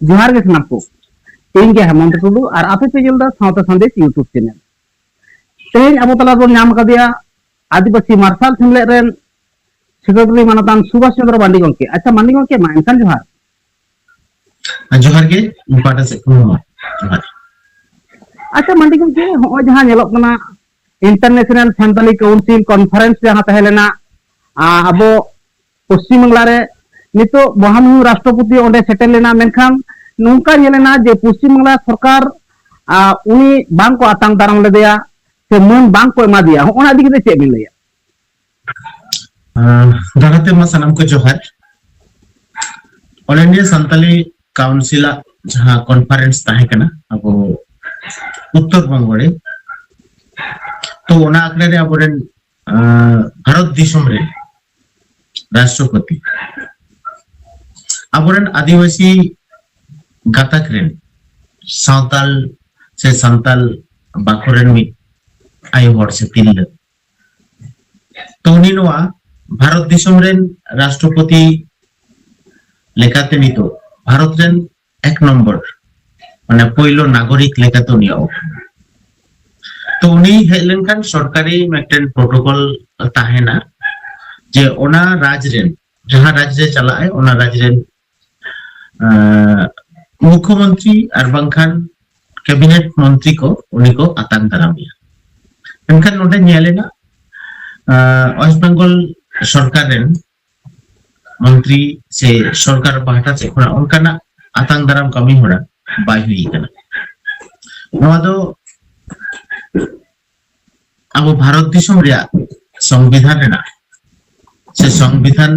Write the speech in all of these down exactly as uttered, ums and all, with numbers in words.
ᱡᱚᱦᱟᱨ ᱜᱮ ᱥᱟᱱᱟᱢ ᱠᱚ᱾ ᱤᱧ ᱜᱮ ᱦᱮᱢᱚᱱᱛᱚ ᱴᱩᱰᱩ ᱟᱨ ᱟᱯᱮ ᱯᱮ ᱧᱮᱞ ᱮᱫᱟ ᱥᱟᱶᱛᱟ ᱥᱟᱸᱫᱮᱥ YouTube ᱪᱮᱱᱮᱞ᱾ ᱛᱮᱦᱮᱧ ᱟᱵᱚ ᱛᱟᱞᱟ ᱨᱮᱵᱚᱱ ᱧᱟᱢ ᱟᱠᱟᱫᱮᱭᱟ ᱟᱹᱫᱤᱵᱟᱹᱥᱤ ᱢᱟᱨᱥᱟᱞ ᱥᱮᱢᱞᱮᱫ ᱨᱮᱱ ᱥᱮᱠᱨᱮᱴᱟᱨᱤ ᱢᱟᱱᱚᱛᱟᱱ ᱥᱩᱵᱷᱟᱥ ᱪᱚᱸᱫᱽᱨᱚ ᱢᱟᱱᱰᱤ ᱜᱚᱢᱠᱮ᱾ ᱟᱪᱪᱷᱟ ᱢᱟᱱᱰᱤ ᱜᱚᱢᱠᱮ, ᱢᱟ ᱮᱱᱠᱷᱟᱱ ᱡᱚᱦᱟᱨ᱾ ᱟᱨ ᱡᱚᱦᱟᱨ ᱜᱮ, ᱤᱧ ᱯᱟᱦᱴᱟ ᱥᱮᱫ ᱠᱷᱚᱱ ᱦᱚᱸ ᱡᱚᱦᱟᱨ᱾ ᱟᱪᱪᱷᱟ ᱢᱟᱱᱰᱤ ᱜᱚᱢᱠᱮ, ᱦᱚᱸᱜᱼᱚᱭ ᱡᱟᱦᱟᱸ ᱧᱮᱞᱚᱜ ᱠᱟᱱᱟ, International Santali Council Conference ᱡᱟᱦᱟᱸ ᱛᱟᱦᱮᱸ ᱞᱮᱱᱟ, ᱟ, ᱟᱵᱚ ᱯᱚᱥᱪᱤᱢ ᱵᱟᱝᱞᱟ ᱨᱮ, ᱱᱤᱛᱚᱜ ᱢᱚᱦᱟᱢᱩᱦᱤᱢ ᱨᱟᱥᱴᱨᱚᱯᱚᱛᱤ ᱚᱸᱰᱮ ᱥᱮᱴᱮᱨ ᱞᱮᱱᱟ, ᱢᱮᱱᱠᱷᱟᱱ ᱱᱚᱝᱠᱟ ᱧᱮᱞ ᱮᱱᱟ ᱡᱮ ᱯᱚᱥᱪᱤᱢ ᱵᱟᱝᱞᱟ ᱥᱚᱨᱠᱟᱨ, ᱟ, ᱩᱱᱤ ᱵᱟᱝ ᱠᱚ ᱟᱛᱟᱝ ᱫᱟᱨᱟᱢ ᱞᱮᱫᱮᱭᱟ ᱥᱮ ᱢᱟᱹᱱ ᱵᱟᱝ ᱠᱚ ᱮᱢᱟ ᱫᱮᱭᱟ᱾ ᱦᱚᱸᱜᱼᱚ ᱱᱟ ᱤᱫᱤ ᱠᱟᱛᱮ ᱪᱮᱫ ᱵᱤᱱ ᱞᱟᱹᱭᱟ? ᱟᱸ, ᱫᱟᱨᱟᱭ ᱛᱮ ᱢᱟ ᱥᱟᱱᱟᱢ ᱠᱚ ᱡᱚᱦᱟᱨ᱾ All India Santali Council ᱟᱜ ᱡᱟᱦᱟᱸ conference ᱛᱟᱦᱮᱸ ᱠᱟᱱᱟ ᱟᱵᱚ ᱩᱛᱛᱚᱨ ᱵᱚᱝᱜᱚ ᱨᱮ, ᱛᱚ ᱚᱱᱟ ᱟᱠᱷᱲᱟ ᱨᱮ ᱟᱵᱚᱨᱮᱱ, ᱟᱸ, ᱵᱷᱟᱨᱚᱛ ᱫᱤᱥᱚᱢ ᱨᱮ ᱨᱟᱥᱴᱨᱚᱯᱚᱛᱤ ᱟᱵᱚᱨᱮᱱ ᱟᱹᱫᱤᱵᱟᱹᱥᱤ ᱜᱟᱛᱟᱠ ᱨᱮᱱ ᱥᱟᱶᱛᱟᱞ ᱥᱮ ᱥᱟᱱᱛᱟᱞ ᱵᱟᱠᱷᱳᱞ ᱨᱮᱱ ᱢᱤᱫ ᱟᱭᱳ ᱦᱚᱲ ᱥᱮ ᱛᱤᱨᱞᱟᱹ᱾ ᱛᱚ ᱩᱱᱤ ᱱᱚᱣᱟ ᱵᱷᱟᱨᱚᱛ ᱫᱤᱥᱚᱢ ᱨᱮᱱ ᱨᱟᱥᱴᱨᱚᱯᱚᱛᱤ ᱞᱮᱠᱟᱛᱮ ᱱᱤᱛᱚᱜ ᱵᱷᱟᱨᱚᱛ ᱨᱮᱱ ᱮᱠ ᱱᱚᱢᱵᱚᱨ, ᱢᱟᱱᱮ ᱯᱳᱭᱞᱳ ᱱᱟᱜᱚᱨᱤᱠ ᱞᱮᱠᱟᱛᱮ ᱩᱱᱤᱭᱟᱜ ᱩᱯᱨᱩᱢ᱾ ᱛᱚ ᱩᱱᱤ ᱦᱮᱡ ᱞᱮᱱᱠᱷᱟᱱ ᱥᱚᱨᱠᱟᱨᱤ ᱢᱤᱫᱴᱮᱱ protocol ᱛᱟᱦᱮᱱᱟ ᱡᱮ ᱚᱱᱟ ᱨᱟᱡᱽ ᱨᱮᱱ, ᱡᱟᱦᱟᱸ ᱨᱟᱡᱽ ᱨᱮ ᱪᱟᱞᱟᱜ ᱟᱭ, ᱚᱱᱟ ᱨᱟᱡᱽ ᱨᱮᱱ, ᱟᱸ, ᱢᱩᱠᱷᱚᱢᱚᱱᱛᱨᱤ ᱟᱨ ᱵᱟᱝᱠᱷᱟᱱ cabinet ᱢᱚᱱᱛᱨᱤ ᱠᱚ ᱩᱱᱤ ᱠᱚ ᱟᱛᱟᱝ ᱫᱟᱨᱟᱢᱮᱭᱟ᱾ ᱢᱮᱱᱠᱷᱟᱱ ᱱᱚᱰᱮ ᱧᱮᱞ ᱮᱱᱟ, ᱟᱸ, ᱳᱭᱮᱥᱴ ᱵᱮᱝᱜᱚᱞ ᱥᱚᱨᱠᱟᱨ ᱨᱮᱱ ᱢᱚᱱᱛᱨᱤ ᱥᱮ ᱥᱚᱨᱠᱟᱨ ᱯᱟᱦᱴᱟ ᱥᱮᱫ ᱠᱷᱚᱱᱟᱜ ᱚᱱᱠᱟᱱᱟᱜ ᱟᱛᱟᱝ ᱫᱟᱨᱟᱢ ᱠᱟᱹᱢᱤ ᱦᱚᱨᱟ ᱵᱟᱭ ᱦᱩᱭ ᱟᱠᱟᱱᱟ᱾ ᱱᱚᱣᱟ ᱫᱚ ᱟᱵᱚ ᱵᱷᱟᱨᱚᱛ ᱫᱤᱥᱚᱢ ᱨᱮᱭᱟᱜ ᱥᱚᱝᱵᱤᱫᱷᱟᱱ ᱨᱮᱱᱟᱜ ᱥᱮ ᱥᱚᱝᱵᱤᱫᱷᱟᱱ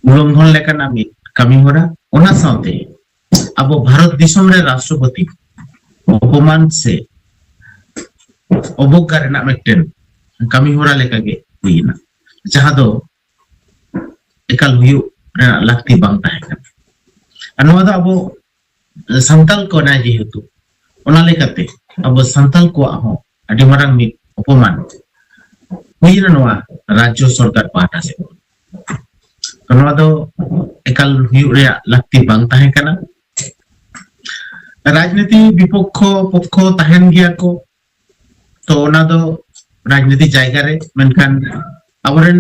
ᱩᱞᱞᱚᱝᱜᱷᱚᱱ ᱞᱮᱠᱟᱱᱟᱜ ᱢᱤᱫ ᱠᱟᱹᱢᱤ ᱦᱚᱨᱟ, ᱚᱱᱟ ᱥᱟᱶᱛᱮ ᱟᱵᱚ ᱵᱷᱟᱨᱚᱛ ᱫᱤᱥᱚᱢ ᱨᱮ ᱨᱟᱥᱴᱨᱚᱯᱚᱛᱤ ᱚᱯᱚᱢᱟᱱ ᱥᱮ ᱚᱵᱚᱜᱽᱜᱟ ᱨᱮᱱᱟᱜ ᱢᱤᱫᱴᱮᱱ ᱠᱟᱹᱢᱤ ᱦᱚᱨᱟ ᱞᱮᱠᱟᱜᱮ ᱦᱩᱭ ᱮᱱᱟ, ᱡᱟᱦᱟᱸ ᱫᱚ ᱮᱠᱟᱞ ᱦᱩᱭᱩᱜ ᱨᱮᱱᱟᱜ ᱞᱟᱹᱠᱛᱤ ᱵᱟᱝ ᱛᱟᱦᱮᱸ ᱠᱟᱱᱟ᱾ ᱟᱨ ᱱᱚᱣᱟ ᱫᱚ ᱟᱵᱚ ᱥᱟᱱᱛᱟᱞ ᱠᱚ ᱠᱟᱱᱟᱭ ᱡᱮᱦᱮᱛᱩ, ᱚᱱᱟ ᱞᱮᱠᱟᱛᱮ ᱟᱵᱚ ᱥᱟᱱᱛᱟᱞ ᱠᱚᱣᱟᱜ ᱦᱚᱸ ᱟᱹᱰᱤ ᱢᱟᱨᱟᱝ ᱢᱤᱫ ᱚᱯᱚᱢᱟᱱ ᱦᱩᱭ ᱮᱱᱟ ᱱᱚᱣᱟ ᱨᱟᱡᱽᱡᱚ ᱥᱚᱨᱠᱟᱨ ᱯᱟᱦᱴᱟ ᱥᱮᱫ ᱠᱷᱚᱱ᱾ ᱛᱚ ᱱᱚᱣᱟ ᱫᱚ ᱮᱠᱟᱞ ᱦᱩᱭᱩᱜ ᱨᱮᱭᱟᱜ ᱞᱟᱹᱠᱛᱤ ᱵᱟᱝ ᱛᱟᱦᱮᱸ ᱠᱟᱱᱟ᱾ ᱨᱟᱡᱽᱱᱤᱛᱤ ᱵᱤᱯᱚᱠᱠᱷᱚ ᱯᱚᱠᱠᱷᱚ ᱛᱟᱦᱮᱱ ᱜᱮᱭᱟ ᱠᱚ, ᱛᱚ ᱚᱱᱟ ᱫᱚ ᱨᱟᱡᱽᱱᱤᱛᱤ ᱡᱟᱭᱜᱟ ᱨᱮ, ᱢᱮᱱᱠᱷᱟᱱ ᱟᱵᱚᱨᱮᱱ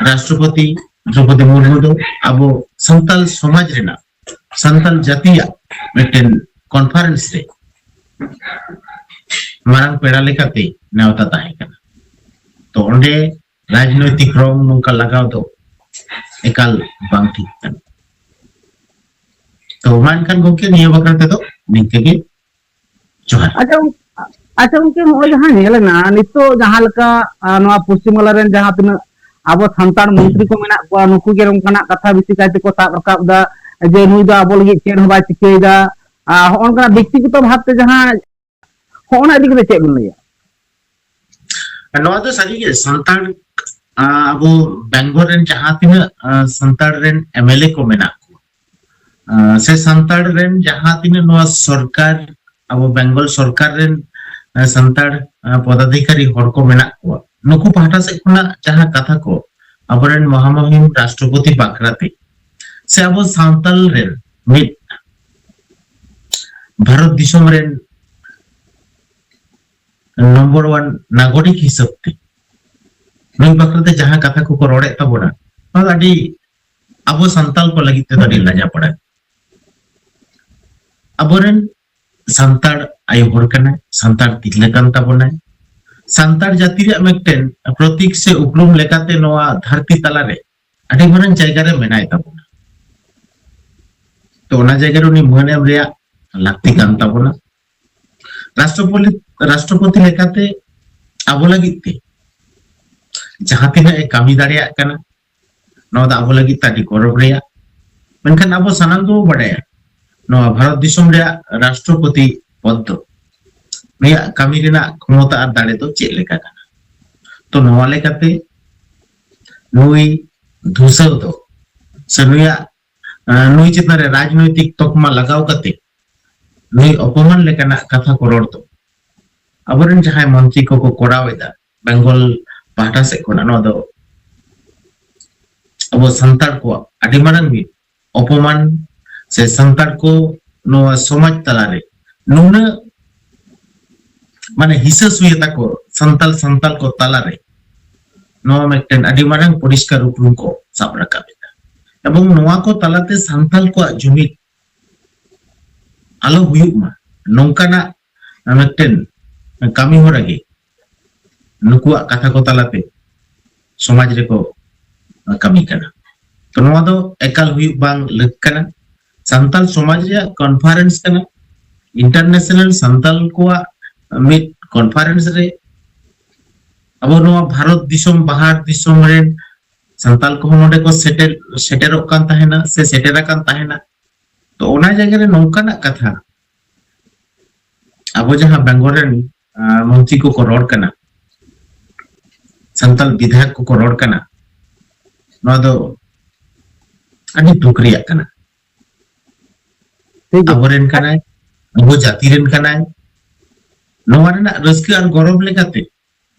ᱨᱟᱥᱴᱨᱚᱯᱚᱛᱤ ᱫᱨᱚᱯᱚᱫᱤ ᱢᱩᱨᱢᱩ ᱫᱚ ᱟᱵᱚ ᱥᱟᱱᱛᱟᱞ ᱥᱚᱢᱟᱡᱽ ᱨᱮᱱᱟᱜ, ᱥᱟᱱᱛᱟᱞ ᱡᱟᱹᱛᱤᱭᱟᱜ ᱢᱤᱫᱴᱮᱱ ᱠᱚᱱᱯᱷᱟᱨᱮᱱᱥ ᱨᱮ ᱢᱟᱨᱟᱝ ᱯᱮᱲᱟ ᱞᱮᱠᱟᱛᱮ ᱱᱮᱣᱛᱟ ᱛᱟᱦᱮᱸ ᱠᱟᱱᱟ᱾ ᱛᱚ ᱚᱸᱰᱮ ᱨᱟᱡᱽᱱᱳᱭᱛᱤᱠ ᱨᱚᱝ ᱱᱚᱝᱠᱟ ᱞᱟᱜᱟᱣ ᱫᱚ ᱮᱠᱟᱞ ᱵᱟᱝ ᱴᱷᱤᱠ ᱠᱟᱱᱟ᱾ ᱛᱚ ᱢᱟ ᱮᱱᱠᱷᱟᱱ ᱜᱚᱢᱠᱮ, ᱱᱤᱭᱟᱹ ᱵᱟᱠᱷᱨᱟ ᱛᱮᱫᱚ ᱱᱤᱝᱠᱟᱹ ᱜᱮ᱾ ᱡᱚᱦᱟᱨ᱾ ᱟᱪᱪᱷᱟ ᱜᱚᱝ-, ᱟᱪᱪᱷᱟ ᱜᱚᱝᱠᱮ, ᱱᱚᱜᱼᱚᱭ ᱡᱟᱦᱟᱸ ᱧᱮᱞ ᱮᱱᱟ ᱱᱤᱛᱚᱜ, ᱡᱟᱦᱟᱸ ᱞᱮᱠᱟ ᱟᱨ ᱱᱚᱣᱟ ᱯᱚᱥᱪᱤᱢ ᱵᱟᱝᱞᱟ ᱨᱮᱱ ᱡᱟᱦᱟᱸ ᱛᱤᱱᱟᱹᱜ ᱟᱵᱚ ᱥᱟᱱᱛᱟᱲ ᱢᱚᱱᱛᱨᱤ ᱠᱚ ᱢᱮᱱᱟᱜ ᱠᱚᱣᱟ, ᱱᱩᱠᱩ ᱜᱮ ᱱᱚᱝᱠᱟᱱᱟᱜ ᱠᱟᱛᱷᱟ ᱵᱮᱥᱤ ᱠᱟᱭ ᱛᱮᱠᱚ ᱥᱟᱵ ᱨᱟᱠᱟᱵ ᱮᱫᱟ ᱡᱮ ᱱᱩᱭ ᱫᱚ ᱟᱵᱚ ᱞᱟᱹᱜᱤᱫ ᱪᱮᱫ ᱦᱚᱸ ᱵᱟᱭ ᱪᱤᱠᱟᱹᱭᱮᱫᱟ᱾ ᱟᱨ ᱦᱚᱸᱜᱼᱚ ᱱᱚᱝᱠᱟᱱᱟᱜ ᱵᱮᱠᱛᱤᱜᱚᱛᱚ ᱵᱷᱟᱵᱽᱛᱮ ᱡᱟᱦᱟᱸ, ᱦᱚᱸᱜᱼᱚ ᱱᱚᱣᱟ ᱤᱫᱤ ᱠᱟᱛᱮ ᱪᱮᱫ ᱵᱤᱱ ᱞᱟᱹᱭᱟ? ᱱᱚᱣᱟ ᱫᱚ ᱥᱟᱹᱨᱤᱜᱮ ᱥᱟᱱᱛᱟᱲ, ᱟᱸ, ᱟᱵᱚ ᱵᱮᱝᱜᱚᱞ ᱨᱮᱱ ᱡᱟᱦᱟᱸ ᱛᱤᱱᱟᱹᱜ, ᱟᱸ, ᱥᱟᱱᱛᱟᱲ ᱨᱮᱱ ᱮᱢᱮᱞᱮ ᱠᱚ ᱢᱮᱱᱟᱜ ᱠᱚᱣᱟ, ᱟᱸ, ᱥᱮ ᱥᱟᱱᱛᱟᱲ ᱨᱮᱱ ᱡᱟᱦᱟᱸ ᱛᱤᱱᱟᱹᱜ ᱱᱚᱣᱟ ᱥᱚᱨᱠᱟᱨ, ᱟᱵᱚ ᱵᱮᱝᱜᱚᱞ ᱥᱚᱨᱠᱟᱨ ᱨᱮᱱ, ᱟᱸ, ᱥᱟᱱᱛᱟᱲ, ᱟᱸ, ᱯᱚᱫᱟᱫᱷᱤᱠᱟᱨᱤ ᱦᱚᱲ ᱠᱚ ᱢᱮᱱᱟᱜ ᱠᱚᱣᱟ, ᱱᱩᱠᱩ ᱯᱟᱦᱴᱟ ᱥᱮᱫ ᱠᱷᱚᱱᱟᱜ ᱡᱟᱦᱟᱸ ᱠᱟᱛᱷᱟ ᱠᱚ ᱟᱵᱚᱨᱮᱱ ᱢᱚᱦᱟᱢᱚᱦᱤᱢ ᱨᱟᱥᱴᱨᱚᱯᱚᱛᱤ ᱵᱟᱠᱷᱨᱟᱛᱮ ᱥᱮ ᱟᱵᱚ ᱥᱟᱱᱛᱟᱲ ᱨᱮᱱ ᱢᱤᱫ ᱵᱷᱟᱨᱚᱛ ᱫᱤᱥᱚᱢ ᱨᱮᱱ ᱱᱚᱢᱵᱚᱨ ᱚᱣᱟᱱ ᱱᱟᱜᱚᱨᱤᱠ ᱦᱤᱥᱟᱹᱵ ᱛᱮ ᱱᱩᱭ ᱵᱟᱠᱷᱨᱟ ᱛᱮ ᱡᱟᱦᱟᱸ ᱠᱟᱛᱷᱟ ᱠᱚᱠᱚ ᱨᱚᱲᱮᱫ ᱛᱟᱵᱚᱱᱟ, ᱱᱚᱣᱟ ᱫᱚ ᱟᱹᱰᱤ ᱟᱵᱚ ᱥᱟᱱᱛᱟᱲ ᱠᱚ ᱞᱟᱹᱜᱤᱫ ᱛᱮᱫᱚ ᱟᱹᱰᱤ ᱞᱟᱡᱟᱯᱟᱲᱟ᱾ ᱟᱵᱚᱨᱮᱱ ᱥᱟᱱᱛᱟᱲ ᱟᱭᱳ ᱦᱚᱲ ᱠᱟᱱᱟᱭ, ᱥᱟᱱᱛᱟᱲ ᱛᱤᱨᱞᱟᱹ ᱠᱟᱱ ᱛᱟᱵᱚᱱᱟᱭ, ᱥᱟᱱᱛᱟᱲ ᱡᱟᱹᱛᱤ ᱨᱮᱭᱟᱜ ᱢᱤᱫᱴᱮᱱ ᱯᱨᱚᱛᱤᱠ ᱥᱮ ᱩᱯᱨᱩᱢ ᱞᱮᱠᱟᱛᱮ ᱱᱚᱣᱟ ᱫᱷᱟᱹᱨᱛᱤ ᱛᱟᱞᱟᱨᱮ ᱟᱹᱰᱤ ᱢᱟᱨᱟᱝ ᱡᱟᱭᱜᱟ ᱨᱮ ᱢᱮᱱᱟᱭ ᱛᱟᱵᱚᱱᱟ᱾ ᱛᱚ ᱚᱱᱟ ᱡᱟᱭᱜᱟ ᱨᱮ ᱩᱱᱤ ᱢᱟᱹᱱ ᱮᱢ ᱨᱮᱭᱟᱜ ᱞᱟᱹᱠᱛᱤ ᱠᱟᱱ ᱛᱟᱵᱚᱱᱟ᱾ ᱨᱟᱥᱴᱨᱚᱯᱚᱛᱤ, ᱨᱟᱥᱴᱨᱚᱯᱚᱛᱤ ᱞᱮᱠᱟᱛᱮ ᱟᱵᱚ ᱞᱟᱹᱜᱤᱫ ᱛᱮ ᱡᱟᱦᱟᱸ ᱛᱤᱱᱟᱹᱜ ᱮ ᱠᱟᱹᱢᱤ ᱫᱟᱲᱮᱭᱟᱜ ᱠᱟᱱᱟ, ᱱᱚᱣᱟ ᱫᱚ ᱟᱵᱚ ᱞᱟᱹᱜᱤᱫ ᱛᱮ ᱟᱹᱰᱤ ᱜᱚᱨᱚᱵᱽ ᱨᱮᱭᱟᱜ᱾ ᱢᱮᱱᱠᱷᱟᱱ ᱟᱵᱚ ᱥᱟᱱᱟᱢ ᱜᱮᱵᱚ ᱵᱟᱰᱟᱭᱟ, ᱱᱚᱣᱟ ᱵᱷᱟᱨᱚᱛ ᱫᱤᱥᱚᱢ ᱨᱮᱭᱟᱜ ᱨᱟᱥᱴᱨᱚᱯᱚᱛᱤ ᱯᱚᱫ ᱫᱚ, ᱱᱩᱭᱟᱜ ᱠᱟᱹᱢᱤ ᱨᱮᱱᱟᱜ ᱠᱷᱚᱢᱚᱛᱟ ᱟᱨ ᱫᱟᱲᱮ ᱫᱚ ᱪᱮᱫ ᱞᱮᱠᱟ ᱠᱟᱱᱟ᱾ ᱛᱚ ᱱᱚᱣᱟ ᱞᱮᱠᱟᱛᱮ ᱱᱩᱭ ᱫᱷᱩᱥᱟᱹᱣ ᱫᱚ, ᱥᱮ ᱱᱩᱭᱟᱜ, ᱟᱸ, ᱱᱩᱭ ᱪᱮᱛᱟᱱ ᱨᱮ ᱨᱟᱡᱽᱱᱳᱭᱛᱤᱠ ᱛᱚᱠᱢᱟ ᱞᱟᱜᱟᱣ ᱠᱟᱛᱮ ᱱᱩᱭ ᱚᱯᱚᱢᱟᱱ ᱞᱮᱠᱟᱱᱟᱜ ᱠᱟᱛᱷᱟ ᱠᱚ ᱨᱚᱲ ᱫᱚ ᱟᱵᱚᱨᱮᱱ ᱡᱟᱦᱟᱸᱭ ᱢᱚᱱᱛᱨᱤ ᱠᱚᱠᱚ ᱠᱚᱨᱟᱣ ᱮᱫᱟ ᱵᱮᱝᱜᱚᱞ ᱯᱟᱦᱴᱟ ᱥᱮᱫ ᱠᱷᱚᱱᱟᱜ, ᱱᱚᱣᱟ ᱫᱚ ᱟᱵᱚ ᱥᱟᱱᱛᱟᱲ ᱠᱚᱣᱟᱜ ᱟᱹᱰᱤ ᱢᱟᱨᱟᱝ ᱢᱤᱫ ᱚᱯᱚᱢᱟᱱ, ᱥᱮ ᱥᱟᱱᱛᱟᱲ ᱠᱚ ᱱᱚᱣᱟ ᱥᱚᱢᱟᱡᱽ ᱛᱟᱞᱟᱨᱮ ᱱᱩᱱᱟᱹᱜ ᱢᱟᱱᱮ ᱦᱤᱥᱟᱹ ᱥᱩᱭᱟᱹ ᱛᱟᱠᱚ ᱥᱟᱱᱛᱟᱲ ᱥᱟᱱᱛᱟᱲ ᱠᱚ ᱛᱟᱞᱟᱨᱮ ᱱᱚᱣᱟ ᱢᱤᱫᱴᱮᱱ ᱟᱹᱰᱤ ᱢᱟᱨᱟᱝ ᱯᱚᱨᱤᱥᱠᱟᱨ ᱩᱯᱨᱩᱢ ᱠᱚ ᱥᱟᱵ ᱨᱟᱠᱟᱵ ᱮᱫᱟ᱾ ᱮᱵᱚᱝ ᱱᱚᱣᱟ ᱠᱚ ᱛᱟᱞᱟᱛᱮ ᱥᱟᱱᱛᱟᱲ ᱠᱚᱣᱟᱜ ᱡᱩᱢᱤᱫ ᱟᱞᱚ ᱦᱩᱭᱩᱜ ᱢᱟ, ᱱᱚᱝᱠᱟᱱᱟᱜ ᱢᱤᱫᱴᱮᱱ ᱠᱟᱹᱢᱤ ᱦᱚᱨᱟ ᱜᱮ ᱱᱩᱠᱩᱣᱟᱜ ᱠᱟᱛᱷᱟ ᱠᱚ ᱛᱟᱞᱟᱛᱮ ᱥᱚᱢᱟᱡᱽ ᱨᱮᱠᱚ ᱠᱟᱹᱢᱤ ᱠᱟᱱᱟ᱾ ᱛᱚ ᱱᱚᱣᱟ ᱫᱚ ᱮᱠᱟᱞ ᱦᱩᱭᱩᱜ ᱵᱟᱝ ᱞᱟᱹᱠ ᱠᱟᱱᱟ᱾ ᱥᱟᱱᱛᱟᱲ ᱥᱚᱢᱟᱡᱽ ᱨᱮᱭᱟᱜ ᱠᱚᱱᱯᱷᱟᱨᱮᱱᱥ ᱠᱟᱱᱟ, ᱤᱱᱴᱟᱨᱱᱮᱥᱱᱟᱞ ᱥᱟᱱᱛᱟᱲ ᱠᱚᱣᱟᱜ ᱢᱤᱫ ᱠᱚᱱᱯᱷᱟᱨᱮᱱᱥ ᱨᱮ ᱟᱵᱚ ᱱᱚᱣᱟ ᱵᱷᱟᱨᱚᱛ ᱫᱤᱥᱚᱢ, ᱵᱟᱦᱟᱨ ᱫᱤᱥᱚᱢ ᱨᱮᱱ ᱥᱟᱱᱛᱟᱲ ᱠᱚᱦᱚᱸ ᱱᱚᱰᱮ ᱠᱚ ᱥᱮᱴᱮᱨ, ᱥᱮᱴᱮᱨᱚᱜ ᱠᱟᱱ ᱛᱟᱦᱮᱱᱟ ᱥᱮ ᱥᱮᱴᱮᱨ ᱟᱠᱟᱱ ᱛᱟᱦᱮᱱᱟ᱾ ᱛᱚ ᱚᱱᱟ ᱡᱟᱭᱜᱟ ᱨᱮ ᱱᱚᱝᱠᱟᱱᱟᱜ ᱠᱟᱛᱷᱟ, ᱟᱵᱚ ᱡᱟᱦᱟᱸ ᱵᱮᱝᱜᱚᱞ ᱨᱮᱱ ᱟᱸ, ᱢᱚᱱᱛᱨᱤ ᱠᱚᱠᱚ ᱨᱚᱲ ᱠᱟᱱᱟ, ᱥᱟᱱᱛᱟᱲ ᱵᱤᱫᱷᱟᱭᱚᱠ ᱠᱚᱠᱚ ᱨᱚᱲ ᱠᱟᱱᱟ, ᱱᱚᱣᱟ ᱫᱚ ᱟᱹᱰᱤ ᱫᱩᱠ ᱨᱮᱭᱟᱜ ᱠᱟᱱᱟ᱾ ᱴᱷᱤᱠ ᱜᱮᱭᱟ᱾ ᱟᱵᱚᱨᱮᱱ ᱠᱟᱱᱟᱭ, ᱟᱵᱚ ᱡᱟᱹᱛᱤ ᱨᱮᱱ ᱠᱟᱱᱟᱭ᱾ ᱱᱚᱣᱟ ᱨᱮᱱᱟᱜ ᱨᱟᱹᱥᱠᱟᱹ ᱟᱨ ᱜᱚᱨᱚᱵᱽ ᱞᱮᱠᱟᱛᱮ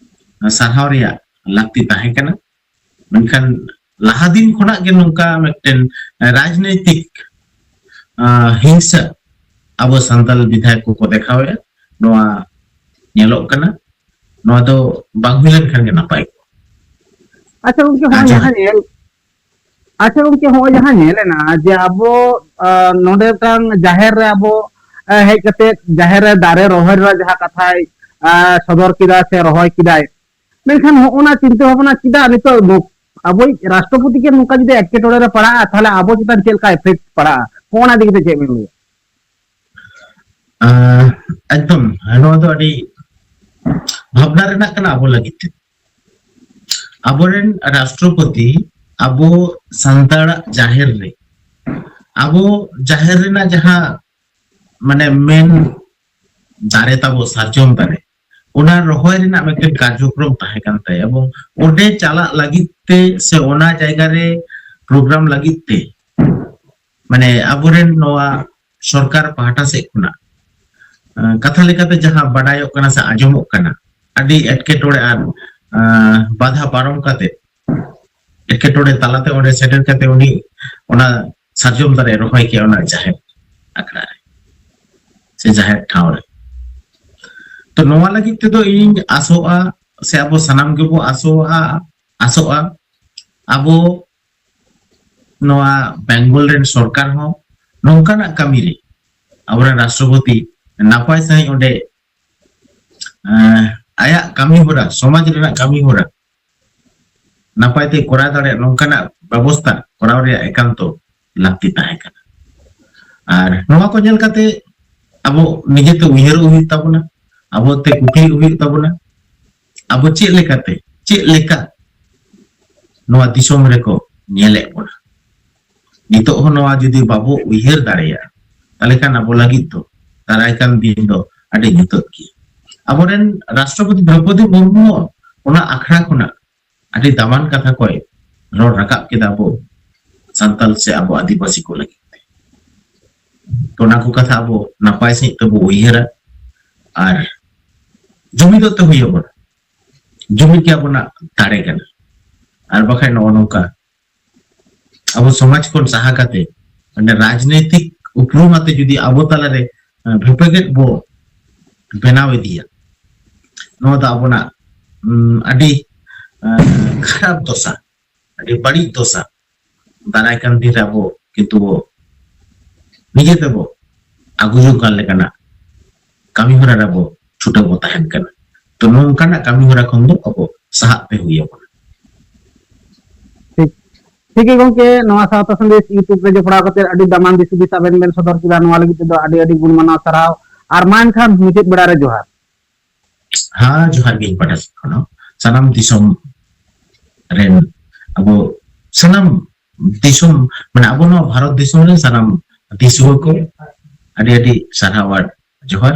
ᱥᱟᱨᱦᱟᱣ ᱨᱮᱭᱟᱜ ᱞᱟᱹᱠᱛᱤ ᱛᱟᱦᱮᱸ ᱠᱟᱱᱟ᱾ ᱢᱮᱱᱠᱷᱟᱱ ᱞᱟᱦᱟ ᱫᱤᱱ ᱠᱷᱚᱱᱟᱜ ᱜᱮ ᱱᱚᱝᱠᱟ ᱢᱤᱫᱴᱮᱱ ᱨᱟᱡᱽᱱᱳᱭᱛᱤᱠ ᱟᱸ, ᱦᱤᱝᱥᱟ ᱟᱵᱚ ᱥᱟᱱᱛᱟᱲ ᱵᱤᱫᱷᱟᱭᱚᱠ ᱠᱚᱠᱚ ᱫᱮᱠᱷᱟᱣᱮᱫᱼᱟ, ᱱᱚᱣᱟ ᱧᱮᱞᱚᱜ ᱠᱟᱱᱟ᱾ ᱱᱚᱣᱟ ᱫᱚ ᱵᱟᱝ ᱦᱩᱭ ᱞᱮᱱᱠᱷᱟᱱ ᱜᱮ ᱱᱟᱯᱟᱭ ᱠᱚᱜᱼᱟ᱾ ᱟᱪᱪᱷᱟ ᱜᱚᱝᱠᱮ, ᱦᱚᱸᱜᱼᱚᱭ ᱟᱪᱪᱷᱟ᱾ ᱡᱟᱦᱟᱸ ᱧᱮᱞ ᱟᱪᱪᱷᱟ ᱜᱚᱝᱠᱮ, ᱦᱚᱸᱜᱼᱚᱭ ᱡᱟᱦᱟᱸ ᱧᱮᱞ ᱮᱱᱟ ᱡᱮ ᱟᱵᱚ ᱟᱸ, ᱱᱚᱰᱮ ᱢᱤᱫᱴᱟᱝ ᱡᱟᱦᱮᱨ ᱨᱮ ᱟᱵᱚ ᱟᱸ, ᱦᱮᱡ ᱠᱟᱛᱮ ᱡᱟᱦᱮᱨ ᱨᱮ ᱫᱟᱨᱮ ᱨᱚᱦᱚᱭ ᱨᱮᱱᱟᱜ ᱡᱟᱦᱟᱸ ᱠᱟᱛᱷᱟᱭ ᱟᱸ, ᱥᱚᱫᱚᱨ ᱠᱮᱫᱟ ᱥᱮ ᱨᱚᱦᱚᱭ ᱠᱮᱫᱟᱭ, ᱢᱮᱱᱠᱷᱟᱱ ᱦᱚᱸᱜᱼᱚ ᱱᱟ ᱪᱤᱱᱛᱟᱹ ᱵᱷᱟᱵᱽᱱᱟ ᱪᱮᱫᱟᱜ ᱱᱤᱛᱚᱜ ᱱᱚ-, ᱟᱵᱚᱭᱤᱡ ᱨᱟᱥᱴᱨᱚᱯᱚᱛᱤ ᱜᱮ ᱱᱚᱝᱠᱟ ᱡᱩᱫᱤ ᱮᱴᱠᱮᱴᱚᱬᱮ ᱨᱮ ᱯᱟᱲᱟᱜᱼᱟ, ᱛᱟᱦᱞᱮ ᱟᱵᱚ ᱪᱮᱛᱟᱱ ᱪᱮᱫ ᱞᱮᱠᱟ effect ᱯᱟᱲᱟᱜᱼᱟ, ᱦᱚᱸᱜᱼᱚ ᱱᱟ ᱤᱫᱤ ᱠᱟᱛᱮ ᱪᱮᱫ ᱵᱮᱱ ᱞᱟᱹᱭᱟ? ᱟᱸ, ᱮᱠᱫᱚᱢ, ᱱᱚᱣᱟ ᱫᱚ ᱟᱹᱰᱤ ᱵᱷᱟᱵᱽᱱᱟ ᱨᱮᱱᱟᱜ ᱠᱟᱱᱟ ᱟᱵᱚ ᱞᱟᱹᱜᱤᱫ ᱛᱮ᱾ ᱟᱵᱚᱨᱮᱱ ᱨᱟᱥᱴᱨᱚᱯᱚᱛᱤ ᱟᱵᱚ ᱥᱟᱱᱛᱟᱲᱟᱜ ᱡᱟᱦᱮᱨ ᱨᱮ, ᱟᱵᱚ ᱡᱟᱦᱮᱨ ᱨᱮᱱᱟᱜ ᱡᱟᱦᱟᱸ ᱢᱟᱱᱮ ᱢᱮᱱ ᱫᱟᱨᱮ ᱛᱟᱵᱚ ᱥᱟᱨᱡᱚᱢ ᱫᱟᱨᱮ, ᱚᱱᱟ ᱨᱚᱦᱚᱭ ᱨᱮᱱᱟᱜ ᱢᱤᱫᱴᱮᱱ ᱠᱟᱨᱡᱚᱠᱨᱚᱢ ᱛᱟᱦᱮᱸ ᱠᱟᱱ ᱛᱟᱭᱟ, ᱮᱵᱚᱝ ᱚᱸᱰᱮ ᱪᱟᱞᱟᱜ ᱞᱟᱹᱜᱤᱫ ᱛᱮ ᱥᱮ ᱚᱱᱟ ᱡᱟᱭᱜᱟ ᱨᱮ ᱯᱨᱳᱜᱨᱟᱢ ᱞᱟᱹᱜᱤᱫ ᱛᱮ ᱢᱟᱱᱮ ᱟᱵᱚᱨᱮᱱ ᱱᱚᱣᱟ ᱥᱚᱨᱠᱟᱨ ᱯᱟᱦᱴᱟ ᱥᱮᱫ ᱠᱷᱚᱱᱟᱜ, ᱟᱸ, ᱠᱟᱛᱷᱟ ᱞᱮᱠᱟᱛᱮ ᱡᱟᱦᱟᱸ ᱵᱟᱰᱟᱭᱚᱜ ᱠᱟᱱᱟ ᱥᱮ ᱟᱸᱡᱚᱢᱚᱜ ᱠᱟᱱᱟ, ᱟᱹᱰᱤ ᱮᱴᱠᱮᱴᱚᱬᱮ ᱟᱨ, ᱟᱸ, ᱵᱟᱫᱷᱟ ᱯᱟᱨᱚᱢ ᱠᱟᱛᱮ ᱮᱴᱠᱮᱴᱚᱬᱮ ᱛᱟᱞᱟᱛᱮ ᱚᱸᱰᱮ ᱥᱮᱴᱮᱨ ᱠᱟᱛᱮ ᱩᱱᱤ ᱚᱱᱟ ᱥᱟᱨᱡᱚᱢ ᱫᱟᱨᱮ ᱨᱚᱦᱚᱭ ᱠᱮᱫ ᱚᱱᱟ ᱡᱟᱦᱮᱨ ᱟᱠᱷᱲᱟ ᱨᱮ ᱥᱮ ᱡᱟᱦᱮᱨ ᱴᱷᱟᱶ ᱨᱮ᱾ ᱛᱚ ᱱᱚᱣᱟ ᱞᱟᱹᱜᱤᱫ ᱛᱮᱫᱚ ᱤᱧ ᱟᱥᱚᱜᱼᱟ ᱥᱮ ᱟᱵᱚ ᱥᱟᱱᱟᱢ ᱜᱮᱵᱚ ᱟᱥᱚᱜᱼᱟ, ᱟᱥᱚᱜᱼᱟ ᱟᱵᱚ ᱱᱚᱣᱟ ᱵᱮᱝᱜᱚᱞ ᱨᱮᱱ ᱥᱚᱨᱠᱟᱨ ᱦᱚᱸ ᱱᱚᱝᱠᱟᱱᱟᱜ ᱠᱟᱹᱢᱤ ᱨᱮ ᱟᱵᱚᱨᱮᱱ ᱨᱟᱥᱴᱨᱚᱯᱚᱛᱤ ᱱᱟᱯᱟᱭ ᱥᱟᱺᱦᱤᱡ ᱚᱸᱰᱮ, ᱮᱸ, ᱟᱭᱟᱜ ᱠᱟᱹᱢᱤ ᱦᱚᱨᱟ, ᱥᱚᱢᱟᱡᱽ ᱨᱮᱱᱟᱜ ᱠᱟᱹᱢᱤ ᱦᱚᱨᱟ ᱱᱟᱯᱟᱭ ᱛᱮ ᱠᱚᱨᱟᱣ ᱫᱟᱲᱮᱭᱟᱜ ᱱᱚᱝᱠᱟᱱᱟᱜ ᱵᱮᱵᱚᱥᱛᱷᱟ ᱠᱚᱨᱟᱣ ᱨᱮᱭᱟᱜ ᱮᱠᱟᱱᱛᱚ ᱞᱟᱹᱠᱛᱤ ᱛᱟᱦᱮᱸ ᱠᱟᱱᱟ᱾ ᱟᱨ ᱱᱚᱣᱟ ᱠᱚ ᱧᱮᱞ ᱠᱟᱛᱮ ᱟᱵᱚ ᱱᱤᱡᱮᱛᱮ ᱩᱭᱦᱟᱹᱨᱚᱜ ᱦᱩᱭᱩᱜ ᱛᱟᱵᱚᱱᱟ, ᱟᱵᱚ ᱛᱮ ᱠᱩᱠᱞᱤ ᱦᱩᱭᱩᱜ ᱛᱟᱵᱚᱱᱟ, ᱟᱵᱚ ᱪᱮᱫ ᱞᱮᱠᱟᱛᱮ, ᱪᱮᱫ ᱞᱮᱠᱟ ᱱᱚᱣᱟ ᱫᱤᱥᱚᱢ ᱨᱮᱠᱚ ᱧᱮᱞᱮᱫ ᱵᱚᱱᱟ᱾ ᱱᱤᱛᱚᱜ ᱦᱚᱸ ᱱᱚᱣᱟ ᱡᱩᱫᱤ ᱵᱟᱵᱚ ᱩᱭᱦᱟᱹᱨ ᱫᱟᱲᱮᱭᱟᱜᱼᱟ, ᱛᱟᱦᱚᱞᱮ ᱠᱷᱟᱱ ᱟᱵᱚ ᱞᱟᱹᱜᱤᱫ ᱫᱚ ᱫᱟᱨᱟᱭ ᱠᱟᱱ ᱫᱤᱱ ᱫᱚ ᱟᱹᱰᱤ ᱧᱩᱛᱟᱹᱛ ᱜᱮᱭᱟ᱾ ᱟᱵᱚᱨᱮᱱ ᱨᱟᱥᱴᱨᱚᱯᱚᱛᱤ ᱫᱨᱚᱯᱚᱫᱤ ᱢᱩᱨᱢᱩ ᱦᱚᱸ ᱚᱱᱟ ᱟᱠᱷᱲᱟ ᱠᱷᱚᱱᱟᱜ ᱟᱹᱰᱤ ᱫᱟᱢᱟᱱ ᱠᱟᱛᱷᱟ ᱠᱚᱭ ᱨᱚᱲ ᱨᱟᱠᱟᱵ ᱠᱮᱫᱟ ᱟᱵᱚ ᱥᱟᱱᱛᱟᱞ ᱥᱮ ᱟᱵᱚ ᱟᱹᱫᱤᱵᱟᱹᱥᱤ ᱠᱚ ᱞᱟᱹᱜᱤᱫ ᱛᱮ᱾ ᱛᱚ ᱚᱱᱟ ᱠᱚ ᱠᱟᱛᱷᱟ ᱟᱵᱚ ᱱᱟᱯᱟᱭ ᱥᱟᱺᱦᱤᱡ ᱛᱮᱵᱚ ᱩᱭᱦᱟᱹᱨᱟ ᱟᱨ ᱡᱩᱢᱤᱫᱚᱜ ᱛᱮ ᱦᱩᱭ ᱟᱵᱚᱱᱟ᱾ ᱡᱩᱢᱤᱫ ᱜᱮ ᱟᱵᱚᱱᱟᱜ ᱫᱟᱲᱮ ᱠᱟᱱᱟ᱾ ᱟᱨ ᱵᱟᱠᱷᱟᱡ ᱱᱚᱜᱼᱚ ᱱᱚᱝᱠᱟ ᱟᱵᱚ ᱥᱚᱢᱟᱡᱽ ᱠᱷᱚᱱ ᱥᱟᱦᱟ ᱠᱟᱛᱮ ᱚᱸᱰᱮ ᱨᱟᱡᱽᱱᱳᱭᱛᱤᱠ ᱩᱯᱨᱩᱢ ᱟᱛᱮ ᱡᱩᱫᱤ ᱟᱵᱚ ᱛᱟᱞᱟᱨᱮ, ᱮᱸ, ᱵᱷᱮᱯᱮᱜᱮᱫ ᱵᱚ ᱵᱮᱱᱟᱣ ᱤᱫᱤᱭᱟ, ᱱᱚᱣᱟ ᱫᱚ ᱟᱵᱚᱱᱟᱜ, ᱩᱸ, ᱟᱹᱰᱤ, ᱮᱸ, ᱠᱷᱟᱨᱟᱯ ᱫᱚᱥᱟ, ᱟᱹᱰᱤ ᱵᱟᱹᱲᱤᱡ ᱫᱚᱥᱟ᱾ ᱫᱟᱨᱟᱭ ᱠᱟᱱ ᱫᱤᱱ ᱨᱮ ᱟᱵᱚ ᱠᱤᱱᱛᱩ ᱵᱚ ᱱᱤᱡᱮ ᱛᱮᱵᱚ ᱟᱹᱜᱩ ᱡᱚᱝ ᱠᱟᱱ ᱞᱮᱠᱟᱱᱟᱜ ᱠᱟᱹᱢᱤ ᱦᱚᱨᱟ ᱨᱮ ᱟᱵᱚ ᱪᱷᱩᱴᱟᱹᱣ ᱵᱚ ᱛᱟᱦᱮᱱ ᱠᱟᱱᱟ᱾ ᱛᱚ ᱱᱚᱝᱠᱟᱱᱟᱜ ᱠᱟᱹᱢᱤ ᱦᱚᱨᱟ ᱠᱷᱚᱱ ᱫᱚ ᱟᱵᱚ ᱥᱟᱦᱟᱜ ᱛᱮ ᱦᱩᱭ ᱟᱵᱚᱱᱟ᱾ ᱴᱷᱤᱠ ᱜᱮ ᱜᱚᱝᱠᱮ, ᱱᱚᱣᱟ ᱥᱟᱶᱛᱟ ᱥᱟᱸᱫᱮᱥ YouTube ᱨᱮ ᱡᱚᱯᱲᱟᱣ ᱠᱟᱛᱮ ᱟᱹᱰᱤ ᱫᱟᱢᱟᱱ ᱫᱤᱥ ᱦᱩᱫᱤᱥ ᱟᱵᱮᱱ ᱵᱮᱱ ᱥᱚᱫᱚᱨ ᱠᱮᱫᱟ, ᱱᱚᱣᱟ ᱞᱟᱹᱜᱤᱫ ᱛᱮᱫᱚ ᱟᱹᱰᱤ ᱟᱹᱰᱤ ᱜᱩᱱ ᱢᱟᱱᱟᱣ ᱥᱟᱨᱦᱟᱣ᱾ ᱟᱨ ᱢᱟ ᱮᱱᱠᱷᱟᱱ ᱢᱩᱪᱟᱹᱫ ᱵᱮᱲᱟ ᱨᱮ ᱡᱚᱦᱟᱨ᱾ ᱦᱮᱸ, ᱡᱚᱦᱟᱨ ᱜᱮ ᱤᱧ ᱯᱟᱦᱴᱟ ᱥᱮᱫ ᱠᱷᱚᱱ ᱦᱚᱸ ᱥᱟᱱᱟᱢ ᱫᱤᱥᱚᱢ ᱨᱮᱱ ᱟᱵᱚ ᱥᱟᱱᱟᱢ ᱫᱤᱥᱚᱢ, ᱢᱟᱱᱮ ᱟᱵᱚ ᱱᱚᱣᱟ ᱵᱷᱟᱨᱚᱛ ᱫᱤᱥᱚᱢ ᱨᱮᱱ ᱥᱟᱱᱟᱢ ᱫᱤᱥᱩᱣᱟᱹ ᱠᱚ ᱟᱹᱰᱤ ᱟᱹᱰᱤ ᱥᱟᱨᱦᱟᱣ ᱟᱨ ᱡᱚᱦᱟᱨ᱾